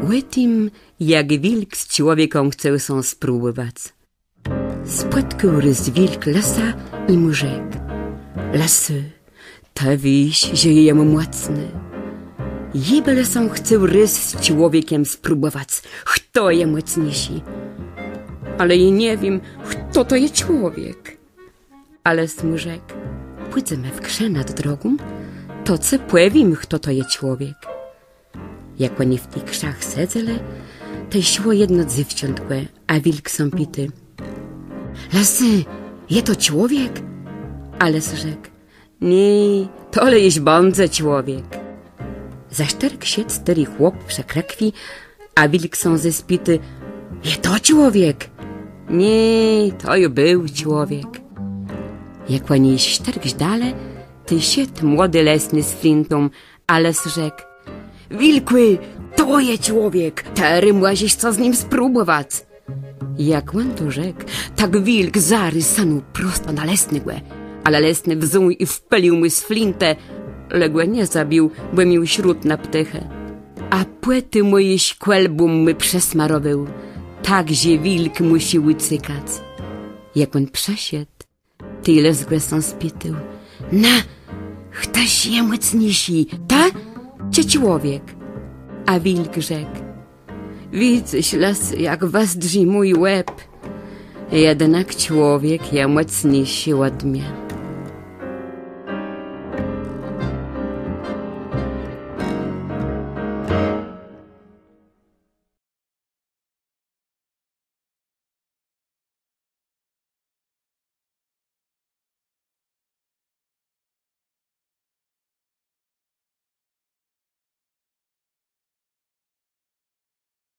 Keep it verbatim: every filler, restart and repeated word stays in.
Ò tim, jak wilk z człowiekã chcôł sã spróbòwac. Spòtkôł rôz wilk lësa i mù rzekł: „Lësë, të wiész, że jô jem mòcny. Jô bë le sã chcôł rôz z człowiekã spróbòwac, chto je mòcniészi. Ale jô nie wiém, chto to je człowiek”. A lës mù rzekł: „Pùdzemë w krze nad drogą, to cë pòwiém, chto to je człowiek”. Jak òni w tëch krzach sedzelë, tej szło jedno dzéwczątkò, a wilk sã pitôł: „Lësë, je to człowiek?” A lës rzekł: „Nié, to le jesz bãdze człowiek”. Za sztërk szedł stôri chłop przë krëkwi, a wilk sã zôs pitôł: „Je to człowiek?” „Nié, to ju béł człowiek”. Jak òni szli sztërk dali, tej szedł młodi lesny z flintą, a lës rzekł: „Wilkù, to je człowiek, terô mòżesz sã z nim spróbòwac”. Jak òn to rzekł, tak wilk zarô sënął prosto na lesnégò, ale lesny wzął i wpôlił mù z flintë, le gò nie zabił, bò miôł szrót na ptôchë. A pòtemù jesz kòlbą mù przesmarowôł, tak że wilk mùszôł ùcekac. Jak òn przëszedł, tej lës gò sã spitôł: „Na, chto je mòcniészi, të czë człowiek?” A wilk rzekł: „Widzysz, lësë, jak wëzdrzi mój łeb. Jednak człowiek je mòcniészi òd mie”.